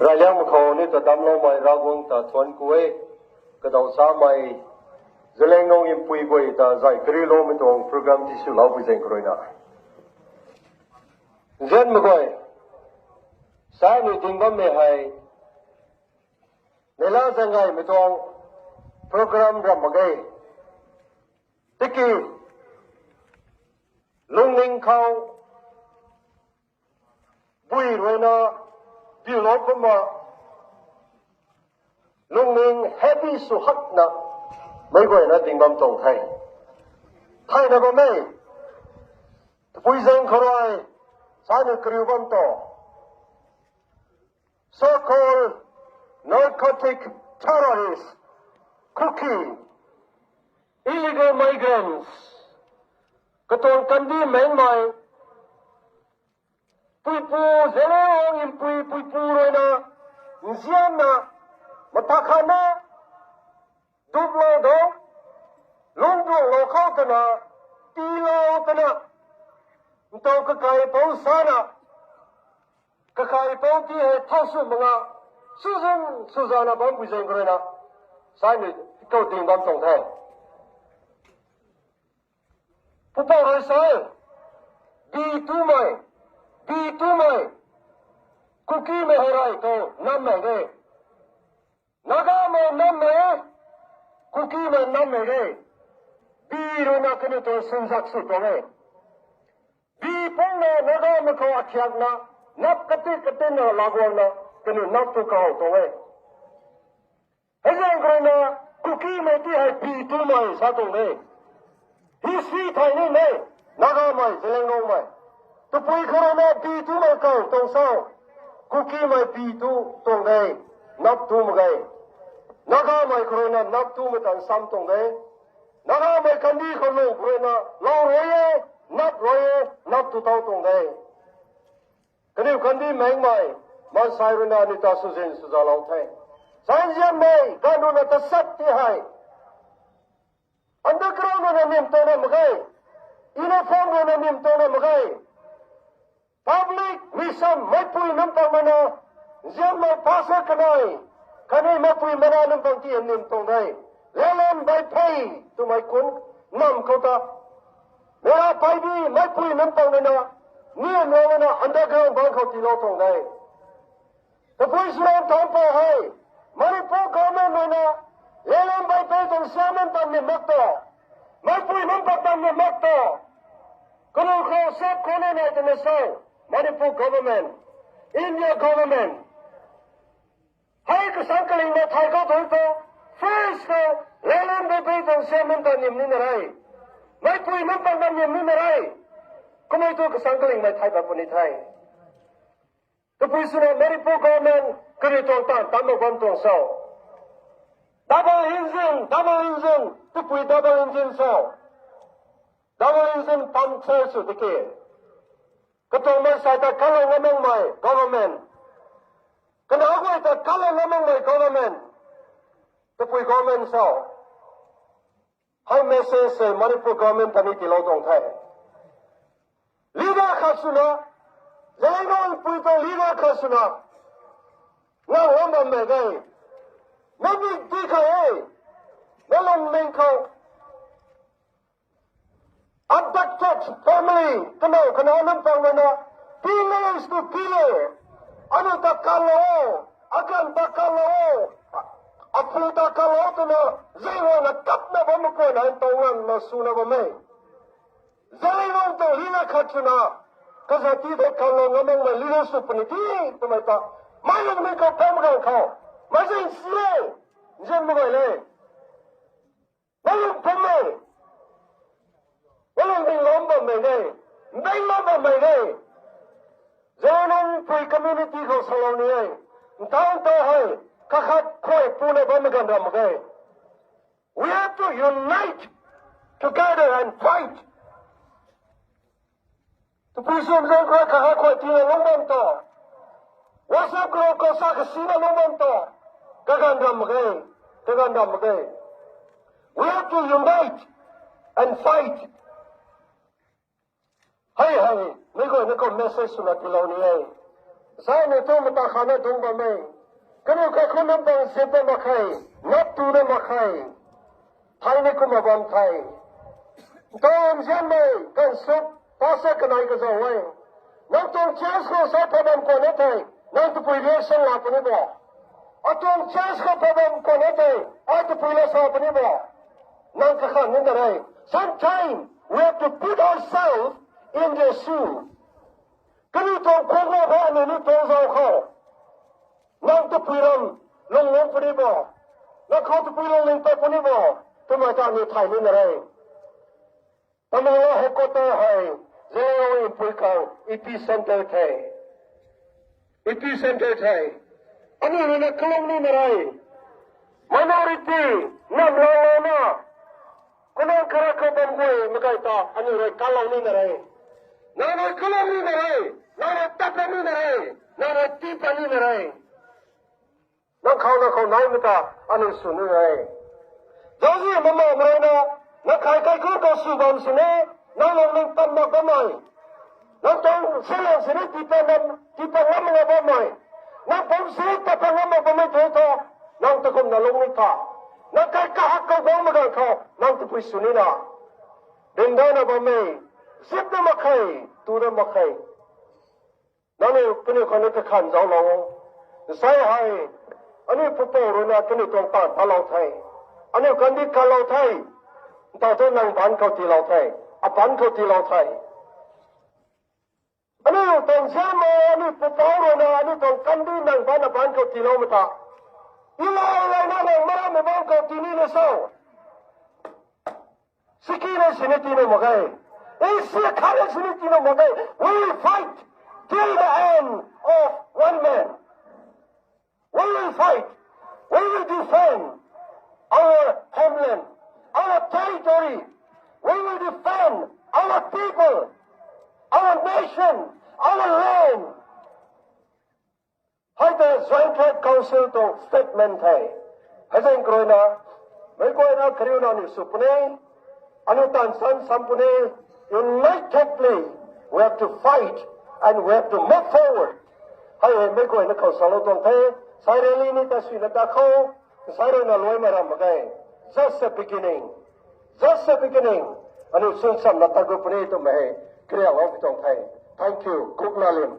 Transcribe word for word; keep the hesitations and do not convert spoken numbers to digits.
Rayliangmei khou ni ta damcloumei Ravguangc ta thuanc ku e, kadaw samei Zeliangrong Inpui guay ta zay kariuloumei tuang program tiswlou pui zaeng khou rui na. Nzianmei guay, sa ni ding bammei hei, neihla zaeng gaymei tuang program ram mak ge. Tiki, lungning khou, bui rui na, diulou kumna, lungning happy sw hakna, meic guayna ding bam tuang the. Thayna bam e, tabui zaeng khou rui, sa ni kariu bam tuang so-called narcotic terrorists, Kuki, illegal migrants, katuang kandih mengmei, puipu, Zeliangrong Inpui puipu rui na, nzianna, mathakhatna, duplou dou, lungcduanglou khou twna, tiilou twna, ntaw kakaipouc sana, kakaipouc ti hei thau sw mak nga, swzan swzana bampui zaeng khou rui na, sa ni, kou ding bam tuang the. Pupouc rui sa, bi tumei, bi tumei, Kukimei hei rey khou nammei de. Nagamei nammei, Kukimei nammei de. Bi rui na kaniw tuang sinzak sw tuang e. Bi pungna Nagamei khou akhiakna, nap kati katinna laguangna, kaniw nap tu kahow tuang e. Hei zaeng khou rui na, Kukimei ti hei bi tumei sa tuang e. History thei ni mei, Nagamei, Zeliangrongmei. Tabui khou rui na bi tumei kau tuang sa, Kukimei bi tu tuang de, nap tu mak ge. Nagamei khou rui na nap tumei tan sam tuang de. Nagamei kandih khou lung khou rui na, lou rui e, nap rui e, nap tu tau tuang de. Kaniw kandih mengmei, maansei rui na ni ta swzin swzalou the. Sa nzianmei, ganv rui na tasat ti hei, underground rui na nim tuang na mak ge, uniform rui na nim tuang na mak ge. Public mission meipui nunc pang na, nzianmei pastor kanei, khatni meipui mana nunc pang ti nim tuang de. Lelen Vaiphei twmei kun, nam khou ta, Meira Paibi meipui nunc pang na, nim lou na underground bang khou tiilou tuang de. Tabui swna thangc pau hei, Manipur government rui na, Lelen Vaiphei tuang siamen tan nim mak ta, meipui nunc pang tan nim mak ta, kanu khou sep khou na nai twna sa, Manipur government, India government, hei kasang kalingmei thay khou tuang ta, first khou, Lelen Vaiphei tuang siamen tan nim ni na re. Meipui nunc pang tan nim ni na re. Kamei tu kasang kalingmei thay pat puni the. Tabui swna Manipur government kari tuang tan tan mak bam tuang sa, double engine, double engine, tabui double engine sa, double engine puncture sw tiki, katuang maansei ta kalou ngam makmei government, kanac guay ta kalou ngam makmei government, tabui government sa, hei message se Manipur government ta ni tiilou tuang the. Leader khat swna, Zeliangrong Inpui tuang leader khat swna, nang lam bammei de. Mei bi di kha e, mei lungning khou, abducted family, kanow kanac nunc pang na, pillage to pillar, anu ta kalou, aganv ta kalou, apu ta kalou twna, Zeliangrong na kapna bam mak kua na, ntaw nganvna swna bam e. Zeliangrong tuang leader khat swna, kazat ti tei kalou ngam makmei leader sw puni di, twmei ta, mei lungning khou pam ganv khou, mei zin si e, nzian mak guay le. Mei lung pum e, mei lungning lom bammei de, mbeng lom bammei de. Zeliangrong Inpui community khou salou ni e, ntaw ntaw hei, kakhat khuay puna bammei ganv ram mak ge. We have to unite together and fight. Tabui swna zaeng khou kakhat khuay tina lung bam ta, WhatsApp group khou sa kasina lung bam ta, kaganv ram mak ge, kaganv ram mak ge. We have to unite and fight. Hei hei, mei guayna khou message swna tiilou ni e. Zai ni tu mata khana dung bam e. Kaniw kaikhunc nunc tuang zip da mak khe, nap tu da mak khe. Thai ni kumna bam the. Ntaw nzianmei kan suk, ta sa kanei kazau e. Nang tuang church khou sa phabam kwan e the, nang tapui reaction la puni bo. Atuang church khou phabam kwan e the, ai tapui la sa puni bo. Nang kakhan ni na re. Sometimes we have to put ourselves in their shoe. Kaniw tuang khou na ba ni ni tuang zau khou. Nang tapui ram lung lung puni bo. Nang khou tapui lung ling pat puni bo. Twmei ta ni thai ni na re. Tamenglong headquarter hei, Zeliangrong Inpui khou epicenter the. Epicenter the. Aniu rui na kalung ni na re. Minority, nam lou lou na. Kunang kara khou bam guay makai ta, aniu rui kalung ni na re. Nang rui kalung ni na re. Nang rui tat ni na re. Nang rui tii pat ni na re. Nang khou na khou nai mei ta, aniu sw ni e. Zauzi mama mrei na, nang kai kaikhunc khou sw bam sini, nang lung ning pat mak bammei. Nang tuang silang sini tiipat ngam, tiipat ngam mak bammei. Nang pum sini tiipat ngam mak bammei the thu, nang ta kumna lung ni tha. Nang kai kahak khou guang mak ganv khou, nang tapui sw ni na. Dingdana bammei, zip da mak khe, tu da mak khe. Nangniw kaniw khou ni kakhan zauclou o. Nsai hei, aniu pupouc rui na kaniw tuang taanv talou the. Aniu kandih kalou the. Ntaw thu nang baanc khou tiilou the. Abaanc khou tiilou the. Aniu tuang zianmei, aniu pupouc rui na aniu tuang kandih nang baanc abaanc khou tiilou mata. Ilay lay na nang marammei baanc khou tii ni na so. Siki na sini tii na mak ge. Asia khat na sini tii na mak ge. We will fight till the end of one man. We will fight. We will defend our homeland, our territory. We will defend our people, our nation, our land. Hei ta Joint Tribes Council tuang statement the. Hei zaeng khou rui na, meic guayna kariuna aniu sw puni, aniu taanv san sam puni, unitedly, we have to fight and we have to move forward. Hei hei meic guayna khou salou tuang the, sai rally ni ta suina ta khou, sai rui na luaimei ram mak ge. Just a beginning. Just a beginning. Aniu sunchamna ta gu puni twmei hei, kariaklou pi tuang the. Thank you. Kukla lim.